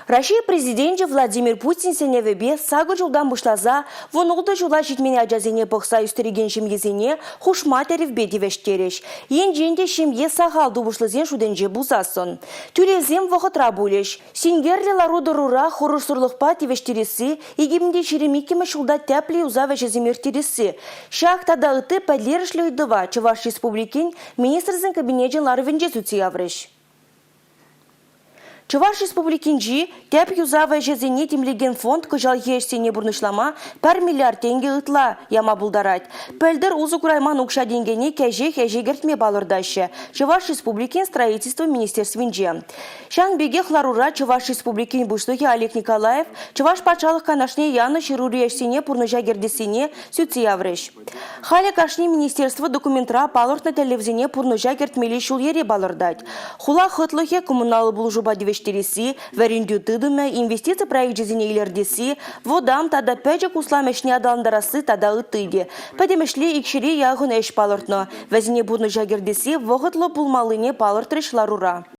Раҫҫей Президенчӗ Владимир Путин сӗнӗвӗпе сакӑр ҫултан пуҫласа 16 ҫула ҫитмен ачасене пӑхса ӳстерекен ҫемьесене хушма тӗревпе тивӗҫтерӗҫ. Енчен те ҫемье сахал тупӑшлисен шутӗнче пулсассӑн. Тӳлевсем вӑхӑтра пулӗҫ. Синкерлӗ лару-тӑрура хӑрушсӑрлӑхпа тивӗҫтересси, 2022-мӗш ҫулта тӗплӗ юсав ӗҫӗсем ирттересси. Ҫак тата ытти пӗлтерӗшлӗ ыйтӑва Чӑваш Республикин Министрсен Кабинечӗн ларӑвӗнче сӳтсе яврӗҫ. Чӑваш Республикинчи тӗп юсав ӗҫӗсене тимлекен фонд кӑҫалхи ӗҫсене пурнӑҫлама пӗр миллиард тенкӗ ытла яма пултарать. Пӗлтӗр усӑ курайман укҫа-тенкӗне кӗҫех ӗҫе кӗртме палӑртаҫҫӗ Чӑваш Республикин Строительство министерствинче. Ҫавӑн пекех ларура Чӑваш Республикин Пуҫлӑхӗ Олег Николаев Чӑваш Патшалӑх Канашне янӑ ҫырури ӗҫсене пурнӑҫа кӗртессине сӳтсе яврӗҫ. Халӗ кашни министерство документра палӑртнӑ тӗллевсене пурнӑҫа кӗртмелли ҫул-йӗре палӑртать. Хула хӑтлӑхӗ, коммуналлӑ пулӑшупа тивӗҫтересси, вӗрентӳ тытӑмӗ, инвестици проекчӗсене илӗртесси, вӑтам тата пӗчӗк услам ӗҫне аталантарасси тата ытти те. Пӗтӗмӗшле икҫӗре яхӑн ӗҫ палӑртнӑ. Вӗсене пурнӑҫа кӗртесси вӑхӑтлӑ пулмаллине палӑртрӗҫ ларура.